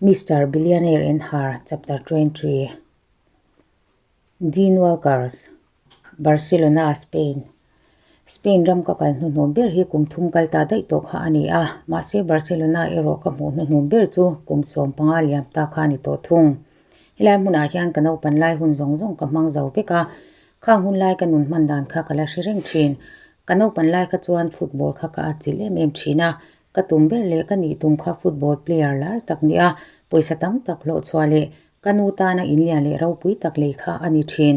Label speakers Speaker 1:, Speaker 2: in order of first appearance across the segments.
Speaker 1: Mister Billionaire and Her Chapter 23 Dean Walkers, Barcelona, Spain Spain ram ka kal hnuhnawm ber hi kum thum kal ta daih tawh kha a ni a, mahse Barcelona erawh ka hmuh hnuhnawm ber chu kum 15 liam ta kha a ni tawh thung. Helai hmunah hian ka naupan lai hun zawng zawng ka hmang zo vek a, khang hun lai ka nun hman dan kha ka la hre reng thin. Ka naupan lai kha chuan football kha ka atchilh em em thin a, Ka tum ber leh ka nih tum kha football player lar tak nia, pawisa tam tak hlawh chhuah leh ka nu tana inlian leh ropui tak lei kha a ni thin.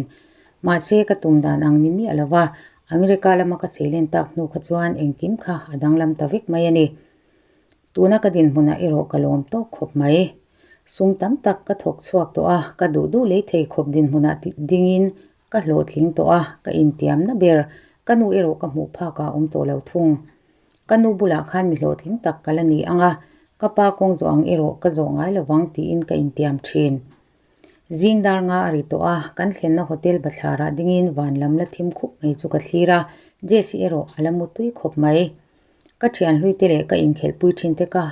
Speaker 1: Mahse ka tum dan ang ni miah lova, America lama ka seilen tak hnu kha chuan engkim kha a danglam ta vek mai a ni. Tuna ka dinhmunah erawh ka lawm tawk khawp mai. Sum tam tak ka thawk chhuak tawh a, ka duh duh lei thei khawp dinhmunah dingin ka hlawhtling tawh a, ka intiamna ber ka nu erawh ka hmuh phakah a awm tawh lo thung. Ka nu bulah khan mi hlawhtling tak ka la ni ang a, ka pa kawng zawh ang erawh ka zawh ngai lo vang tiin ka intiam thin. Zing dar nga a ri tawh a, kan thlenna hotel bathlarah dingin van lam la thim khup mai chu ka thlir a, Jesse erawh a la mu tui khawp mai. Ka thian hlui te leh ka inkhelhpui thin te ka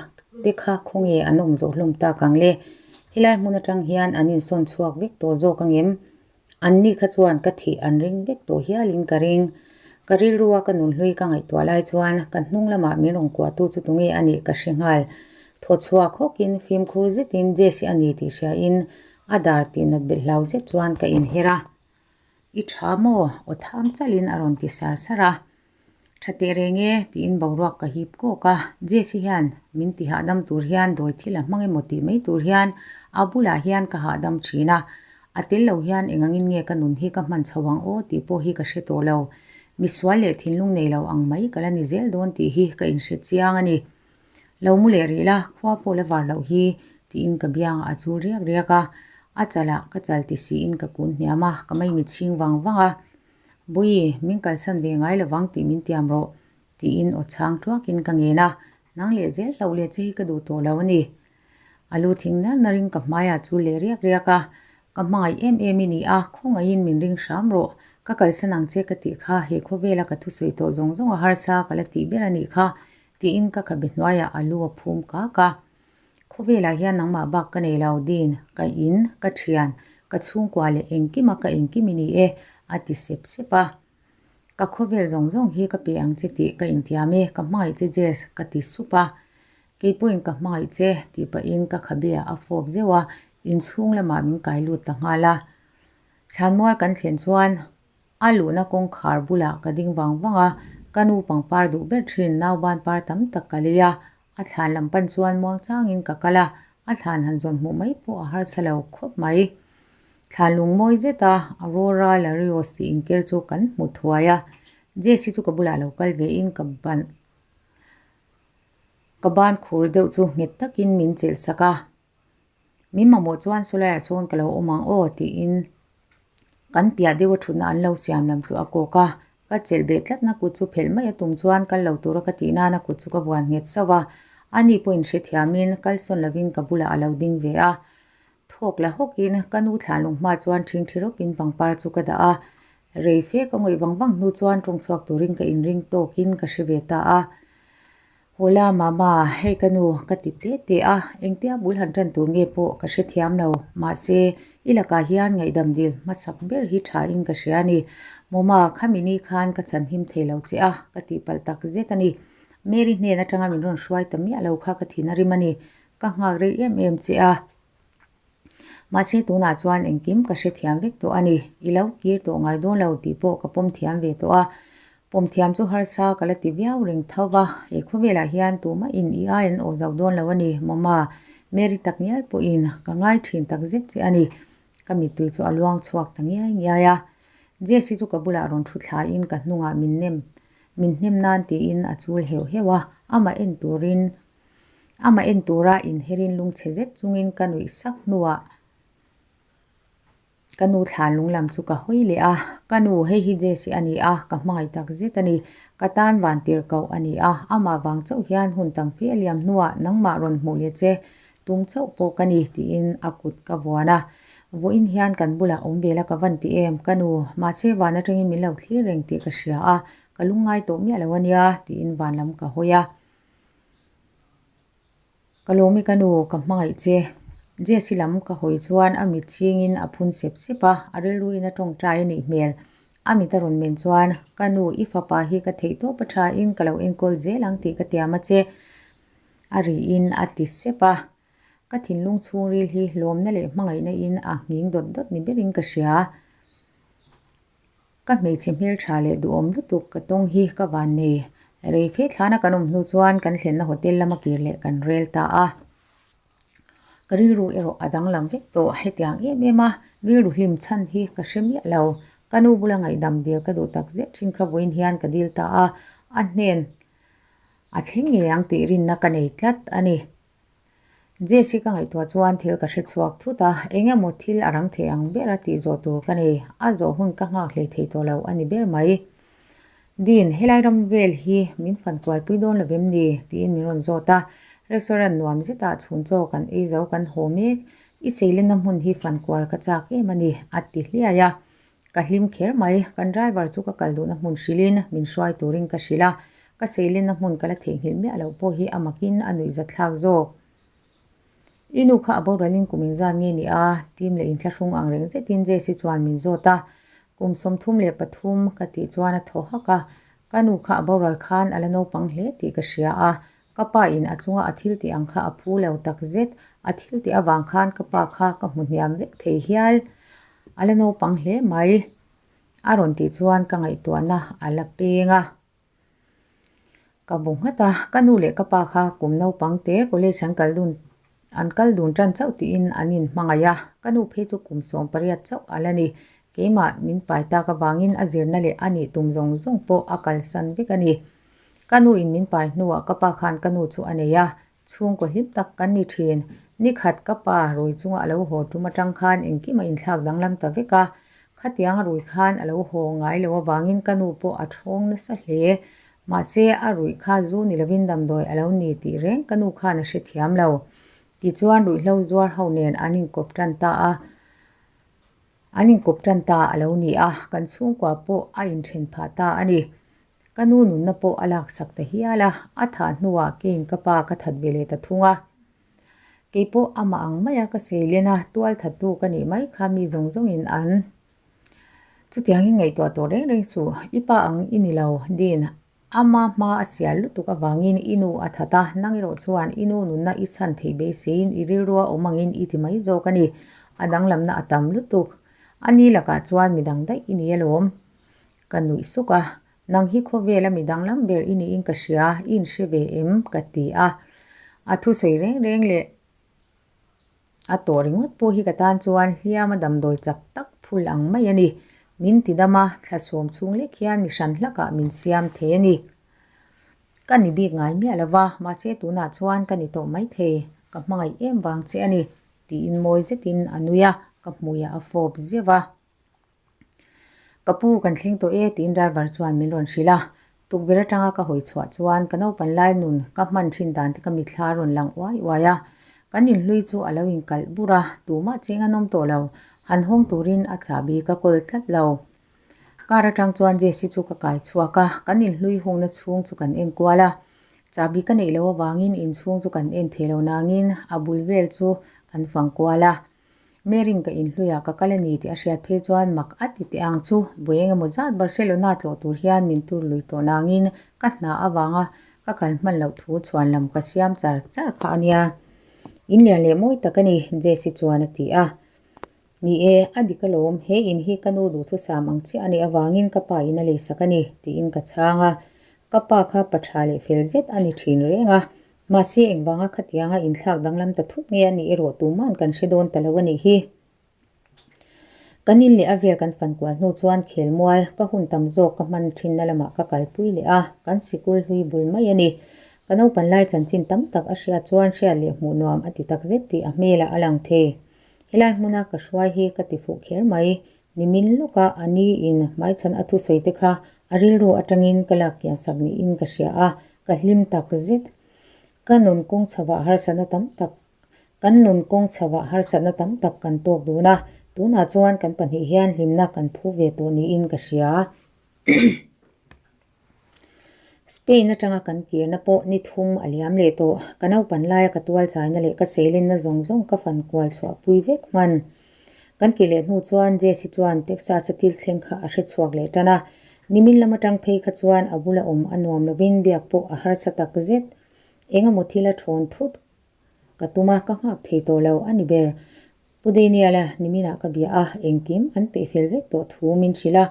Speaker 1: te kha khawnge an awm zawh hlawm tak ang le? Helai hmun atang hian an insawn chhuak vek tawh zawk angem? Anni kha chuan ka thih an ring vek tawh hialin ka ring. Ka rilrua ka nunhlui ka ngaihtuah lai chuan ka hnung lamah min rawn kuahtu chu tunge a nih ka hre nghal. Thaw chhuak hawkin fimkhur zetin Jesse a ni tih hriain a dar tih nat belh hlau zet chuan ka inher a. I tha maw? Aw tham chalin a rawn ti sar sar a. Tha teh reng e, tiin boruak ka hip kawk a. Jesse hian min ti hahdam tur hian dawi thil a hmang emaw tih mai tur hian a bulah hian ka hahdam thin a. A tel lo hian eng angin nge ka nun hi ka hman chho ang aw tih pawh hi ka hre tawh lo. Misual leh thinlung nei lo ang mai ka la ni zel dawn tih hi ka inhre chiang a ni. Lo mu leh rih la, khua pawh la var loh hi, tiin ka biangah a chul riak riak a. A chalah ka chal ti siin ka kun hniam a, ka maimi chhing vang vang a. Bawi, min kalsan ve ngai lovang tih min tiam rawh, tiin aw chhang tuakin ka ngen a, nang leh zel hlauh leh che hi ka duh tawh lo a ni. A lu thing nar narin ka hmaiah chu leh riak riak a, ka hmangaih em em i ni a, khawngaihin min ring hram rawh, ka kalsan ang che ka tih kha he khawvela ka thusawi tawh zawng zawng a harsa ka la tih ber a nih kha, tiin ka khabe hnuaiah a lu a phum kak a. Khawvelah hian nangmah bak ka nei lo, Dean, ka in, ka thian, ka chhungkua leh engkima ka engkim i ni e, a ti sep sep a. Ka khawvel zawng zawng hi ka pe ang che tih ka intiam e, ka hmangaih che Jess, ka ti sup a. Kei pawhin ka hmangaih che, tih pahin ka khabeah a fawp zeuh a, inchhung lamah min kai lut ta nghal a. Thlanmual kan thlen chuan A luhna kawngkhar bulah ka ding vang vang a, ka nu pangpar duh ber thin nauban par tam tak ka lei a, a thlan lam pan chuan muang changin ka kal a, a thlan han zawn hmuh mai pawh a harsa lo khawp mai. Thlan lung mawi zet a, Aurora Larios tih inker chu kan hmu thuai a, Jesse chu ka bulah lo kal ve in ka ban ka ban khur deuh chu nghet takin min chelh sak a. Min mamawh chuan sawlaiah sawn ka lo awm ang aw tiin kan piah deuh a thutna an lo siam lam chu a kawk a, ka chelh beh tlatna kut chu phelh mai a tum chuan kal lo tura ka tih nana kut chu ka vuan nghet sauh a, ani pawhin hrethiamin kalsawn lovin ka bulah a lo ding ve a, thawk la hawkin ka nu thlan lung hma chuan ṭhingṭhi rawpin pangpar chu ka dah a, rei fe ka ngawih vang vang hnu chuan ṭawngchhuak turin ka inring tawkin ka hre ve ta a. Hola mama, hei ka nu ka ti teh teh a, engtia bul han tan tur nge pawh ka hrethiam lo, mahse i lakah hian ngaihdam dil hmasak ber hi tha in ka hria a ni. Mama, khami ni khan ka chhan him thei lo che a, ka tihpalh tak zet a ni. Mary hnen atanga min rawn hruai ta miah lo kha ka thin a rim a ni, ka nghak rei em em che a. Mahse tunah chuan engkim ka hrethiam vek tawh a ni. I lo kir tawh ngai dawn lo tih pawh ka pawm thiam ve tawh a. Pawm thiam chu harsa ka la ti viau reng tho va, he khawvelah hian tumah in i ai an awh zo dawn lo a ni. Mama, Mary tak ngial pawhin ka ngai thin tak zet che a ni. Ka mittui chu a luang chhuak ta ngiai ngiai a. Jess hi chu ka bulah rawn thu thlain ka hnungah min nem min hnem nan tiin a chul heuh heuh a, amah en turin Amah en tura inherin lungchhe zet chungin ka nuih sak hnuah ka nu thlan lung lam chu ka hawi leh a, ka nu hei hi Jesse a ni a, ka hmangaih tak zet a ni, ka tan van tir koh a ni a, amah vang chauh hian hun tam fe a liam hnuah nangmah rawn hmuh leh che tum chauh pawh ka ni tiin a kut ka vuan a, vawiin hian kan bulah awm ve la ka van ti em ka nu, mahse van atangin min lo thlir reng tih ka hria a, ka lungngai tawh miah lo a nia tiin van lam ka hawi a. Ka lawm i ka nu, ka hmangaih che. Jesse lam ka hawi chuan a mit chhingin a phun sep sep a, a rilruin a tawngtai a nih hmel. A mit a rawn men chuan, Ka nu, i fapa hi ka theih tawp a thain ka lo enkawl zel ang tih ka tiam a che, a riin a ti sep a. Ka thinlung chhungril hi lawmna leh hmangaihna in a nghing dawt dawt ni berin ka hria. Ka hmeichhe hmeltha leh duhawm lutuk ka tawng hi ka van nei. Rei fe thlana kan awm hnu chuan kan thlenna hotel lama kir leh kan rel ta a. Ka rilru erawh a danglam vek tawh hetiang em em a, rilru hlim chhan hi ka hre miah lo. Ka nu bula ngaihdam dil ka duh tak zet thin kha vawiin hian ka dil ta a, a hnen a thleng ngei ang tih rinna ka nei tlat a ni. Jesse ka ngaihtuah chuan thil ka hre chhuak thut a, eng emaw thil a rang thei ang ber a tih zawh tur ka nei, a zawh hun ka nghak hlei thei tawh lo a ni ber mai. Dean, helai ram vel hi min fan kualpui dawn lo vem ni? tiin min rawn zawt a, restaurant nuam zetah chhun chaw kan ei zo kan haw mek, i seilenna hmun hi fan kual ka chak em a ni, a ti hliai a. Ka hlim kher mai, kan driver chu ka kal duhna hmun hrilhin min hruai turin ka hrilh a, ka seilenna hmun ka la theihnghilh miah loh pawh hi a makin a nuihzathlak zawk. I nu kha a boralin kum inzat nge ni a? Tim leh inthlahrung ang reng zetin Jesse chuan min zawt a, kum 33 ka tih chuan a thaw hak a, ka nu kha a boral khan a la naupang hle tih ka hria a, Ka pa in a chunga a thil tih ang kha a phu lo tak zet. A thil tih avang khan ka pa kha ka hmu hniam vek thei hial. A la naupang hle mai. A rawn tih chuan ka ngaihtuahna a la peng a. Ka bu nghat a, ka nu leh ka pa kha kum naupang te college an kal dun an kal dun tan chauh tiin an inhmangaih a. Ka nu phei chu kum 18 chauh a la ni. Keimah min pai tak avangin a zirna leh a nih tum zawng zawng pawh a kalsan vek a ni. Ka nu in min pai hnuah ka pa khan ka nu chu a nei a, chhungkaw hlim tak kan ni thin. Ni khat ka pa rui chunga a lo haw tum atang khan engkim a inthlak danglam ta vek a, khatiang a rui khan a lo haw ngai lo avangin ka nu pawh a thawng nasa hle. Mahse a ruih kha zu ni lovin damdawi a lo ni tih reng ka nu khan a hrethiam lo. Tichuan ruihhlo zuar ho nen an inkawp tan ta a. An inkawp tan ta a lo ni a, kan chhungkua pawh a inthen phah ta a ni. Ka nu nunna pawh a laksak ta hial a, a thah hnuah keiin ka pa ka that ve leh ta thung a. Keipawh amah ang maia ka seilen a, tual thattu ka nih mai kha mi zawng zawngin an chutiangin ngaihtuah tawh reng reng suh. I pa ang i ni lo, Dean. Ama hma a sial lutuk avangin i nu a that a, nang erawh chuan i nu nunna i chhan theih beiseiin i rilrua awm angin i ti mai zawk a ni. A danglamna a tam lutuk. A ni lakah chuan midang daih i ni alawm. Ka nuih suk a, Nang hi khawvela mi danglam ber i niin ka hria, i inhre ve em? ka ti a. A thusawi reng reng leh a tawh ringawt pawh hi ka tan chuan hliama damdawi chak tak phul ang mai a ni. Min ti dam a, thla sawm chhung lek hian mi hran hlakah min siam thei a ni. Ka ni bik ngai miah lo va, mahse tunah chuan ka ni tawh mai thei, ka hmangaih em vang che a ni, tiin mawi zetin a nui a, ka hmuiah a fawp zeuh a. Ka pu kan thleng tawh e tiin driver chuan min rawn hrilh a, tukverh atanga ka hawi chhuah chuan ka naupan lai nun ka hman thin dan te ka mitthla a rawn lang uai uai a, kan inhlui chu a lo inkalh bur a, tumah cheng an awm tawh lo, han hawng turin a chahbi ka kawl tlat lo. Car atang chuan Jessy chu ka kai chhuak a, kan inhlui hungna chhung chu kan en kual a, chahbi ka neih loh avangin inchhung chu kan en thei lo nangin a bul vel chu kan fang kual a. Mary-in ka inhluiah ka kal a ni tih a hriat phei chuan mak a ti teh ang chu. Vawi eng emaw zat Barcelona tlawh tur hian min tur lui tawh nangin ka hna avanga ka kal hman loh thu chhuan lam ka siam char char kha a nia. In lian leh mawi tak a ni, Jesse chuan a ti a. Ni e, a dik alawm, he in hi ka nu duhthusam ang chiah a nih avangin ka pa in a leisak a ni, tiin ka chhang a. Ka pa kha pa tha leh fel zet a ni thin reng a, Mahse, engvanga khatianga inthlak danglam ta thut nge a nih erawh tuman kan hre dawn ta lo a nih hi. Kan in leh a vel kan fan kual hnu chuan khelmual ka hun tam zawk ka hman thinna lamah ka kalpui leh a, kan sikul hlui bul mai a ni. Ka naupan lai chanchin tam tak a hriat chuan hriat leh hmuh nuam a ti tak zet tih a hmelah a lang thei. Helai hmuna ka hruai hi ka ti fuh kher mai. Nimin lawka a ni in hmaichhan a thusawi te kha a rilru atangin ka lak kian sak niin ka hria a, ka hlim tak zet. Ka nun kawng chhovah harsatna tam tak Kan nun kawng chhovah harsatna tam tak kan tawk dun a, tunah chuan kan pahnih hian hlimna kan phu ve tawh niin ka hria. Spain atanga kan kirna pawh ni thum a liam leh tawh. Ka naupan laia ka tual chaina leh ka seilenna zawng zawng ka fan kual chhuahpui vek hman. Kan kir leh hnu chuan Jesse chuan Texas-a thil thleng kha a hre chhuak leh tan a. Nimin lam atang phei kha chuan a bula awm a nuam lovin biak pawh a harsa tak zet. Engemaw thil a thawn thut Ka tum a, ka nghak thei tawh lo a ni ber. Pu Daniel-a niminah ka bia a, engkim an peih fel vek tawh thu min hrilh a,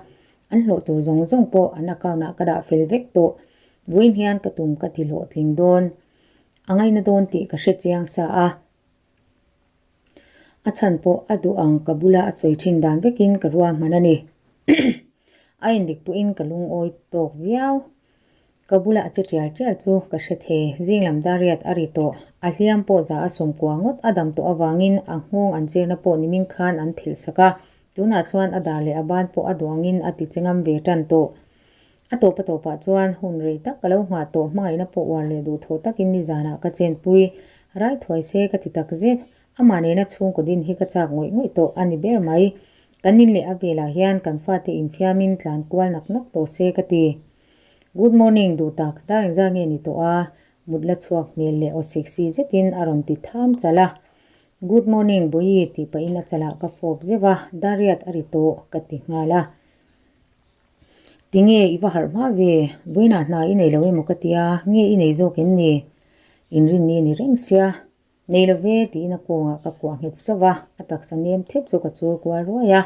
Speaker 1: an hlawh tur zawng zawng pawh an account-ah ka dah fel vek tawh. Vawiin hian ka tum ka ti hlawhtling dawn, a ngaina dawn tih ka hre chiang sa a. A chhan pawh a duh ang ka bula a sawi thin dan vekin ka ruahman a ni. A endik pawhin ka lungawi tawk viau. Ka bula a che tial tial chu ka hre thei. Zinglam dariat a ri tawh. A hliam pawh za a sawmkua ngawt a dam tawh avangin a nghawng an zirna pawh nimin khan an philh sak a. Tunah chuan a dar leh a ban pawh a duangin a ti che ngam ve tan tawh. A tawp a tawpah chuan hun rei tak ka lo nghah tawh hmangaihna pawh uar leh duhthawh takin nizanah ka chenpui. Rai thuai se ka ti tak zet. Amah nena chhungkaw din hi ka chak ngawih ngawih tawh a ni ber mai. Kan in leh a velah hian kan fate infiamin tlan kual nak nak tawh se ka ti. Good morning duh tak, dar engzah nge ni tawh a? Mut la chhuak hmel leh aw sexy zetin a rawn ti tham chalh a. Good morning Bawihi tih pahin a chalah ka fawp zeuh a, dar riat a ri tawh ka ti nghal a. Tinge i va harh hma ve, vawiinah hna i nei lo emaw ka tia, nge i nei zawk em ni? Inrinni ni reng sia. Nei lo ve tiin a kawngah ka kuah nghet sauh a, a taksa nem thep chu ka chul kual ruai a,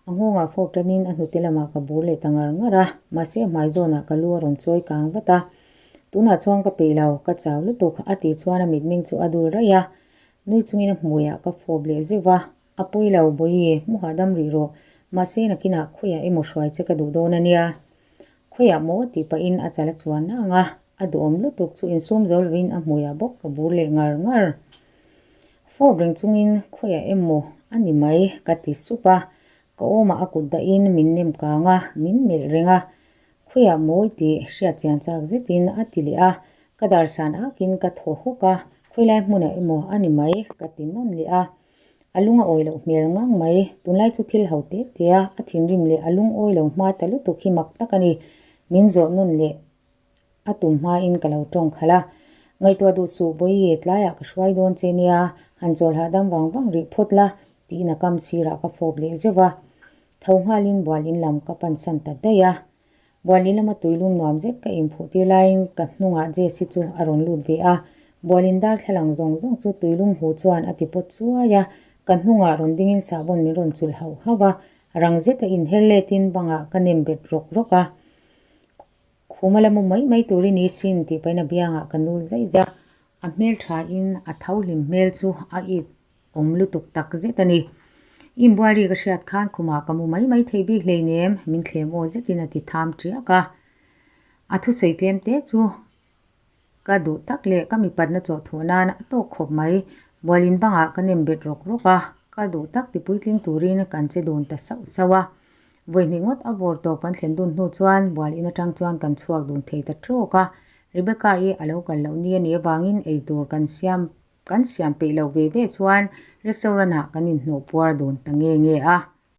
Speaker 1: a nghawngah fawp tanin a hnute lamah ka bur leh ta ngar ngar a, mahse a hmai zawnah ka lu a rawn chawi kang vat a. Tunah chuan ka peih lo, ka chau lutuk, a tih chuan a mitmeng chu a dul raih a, nui chungin a hmuiah ka fawp leh zeuh a, A pawi lo, Bawihi, hmu hahdam rih rawh, mahse nakinah khawiah emaw hruai che ka duh dawn a nia. Khawiah maw tih pahin a chal a chuan nang a, a duhawm lutuk chu insum zo lovin a hmuiah bawk ka bur leh ngar ngar. Fawp reng chungin khawiah emaw a ni mai ka ti sup a, ka awmah a kut dahin min nem kang a, min melh reng a, khawiah maw i tih hriat chian chak zetin a ti leh a, ka dar san akin ka thaw hawk a, khawilai hmunah emaw a ni mai ka ti nawn leh a. A lung a awi loh hmel ngang mai. Tunlai chu thil ho teh teh a, a thinrim leh a lung awi lo hma ta lutuk hi mak tak a ni. Min zawh nawn leh a tum hmain ka lo tawng khalh a. Ngaihtuah duh suh Bawihi, tlaiah ka hruai dawn che nia, han chawl hahdam vang vang rih phawt la, tiin a kam sirah ka fawp leh zeuh a. Tho nghalin bual in lam ka pansan ta daih a. Bualin lama tuilum nuam zet ka inphuh tir laiin ka hnungah Jesse chu a rawn lut ve a, bualin darthlalang zawng zawng chu tuilum hu chuan a ti pawt chuai a, ka hnungah rawn dingin sahbawn min rawn chulh hauh hauh a, rang zeta inher letin bangah ka nem bet rawk rawk a. Khuma la mu mai mai turin i sin tih pahin a biangah ka nul zaih zaih a. A hmelthain a tho hlim hmel chu a it awm lutuk tak zet a ni. Inbual ri ka hriat khan khumah ka mu mai mai thei bik hleinem, min thlem aw zetin a ti tham tiak a. A thusawi tlem te chu ka duh tak leh ka mipatna chawhthawh nan a tawk khawp mai. Bualin bangah ka nem bet rawk rawk a, ka duh tak ti puitling turin kan che dun ta sauh sauh a. Vawihnih ngawt a vawr tawp kan thlen dun hnu chuan bual in atang chuan kan chhuak dun thei ta tawk a. Rebecca-i a lo kal loh ni a nih avangin eitur kan siam kan siam peih loh ve ve chuan restaurant ah kan inhnawh puar dun ta nge nge a.